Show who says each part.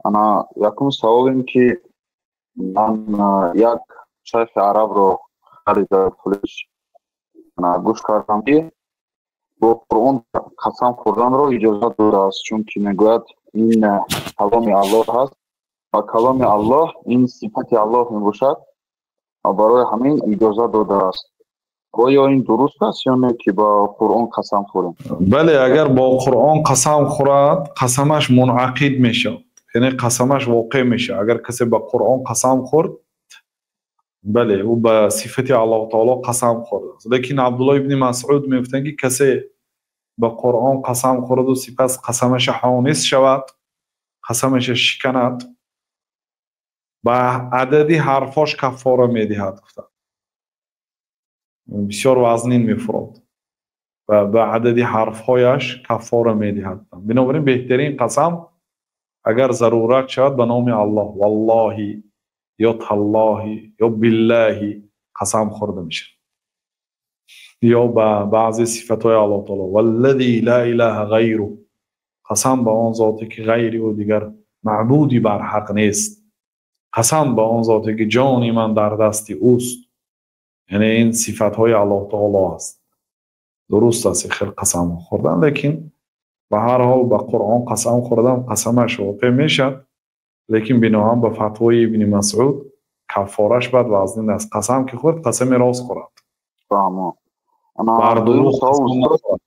Speaker 1: Ана, якум савол ин ки ман як шайхи арабро харида пулиш гӯш кардам, ки бо Қуръон қасам хӯрданро иҷозат додааст, чунки мегӯяд, ин каломи Аллоҳ аст ва каломи Аллоҳ ин сифати Аллоҳ мебошад ва барои ҳамин иҷозат додааст. Оё ин дуруст аст ё не, ки ба Қуръон қасам хӯрем?
Speaker 2: Бале, агар бо Қуръон қасам хӯрад, қасамаш мунақид мешавад, яъне қасамаш воқеъ мешавад. Агар касе ба Қуръон қасам хӯрд, бале, ӯ ба сифати Аллоҳ таоло қасам хӯрдааст. Лекин Абдулло ибни Масъуд мегуфтанд, ки касе ба Қуръон қасам хӯраду сипас қасамаша ҳонис шавад, қасамаша шиканад, ба адади ҳарфош каффора медиҳад, гуфтанд. Бисёр вазнин мефурод ва ба адади ҳарфҳояш каффора медиҳад. Бинобар ин беҳтарин қасам, агар зарурат шавад, ба номи Аллоҳ, валлоҳи ё таллоҳи ё биллаҳи қасам хӯрда мешавад ё ба баъзе сифатҳои Аллоҳ таоло: валлази ла илаҳа ғайру, қасам ба он зоте, ки ғайри ӯ дигар маъбуди барҳақ нест, қасам ба он зоте, ки ҷони ман дар дасти ӯст. Яъне ин сифатҳои Аллоҳ таоло аст. Дуруст аст ин хел қасам хӯрдан, лекин ба ҳар ҳол ба Қуръон қасам хӯрдан, қасамаш воқеъ мешавад, лекин биноан ба фатвои Ибни Масъуд каффораш бад вазнин аст. Қасам ки хӯрд, қасами рост хӯрад.
Speaker 1: Фаҳмо.
Speaker 2: Бар дурӯғ қасам нахӯрад.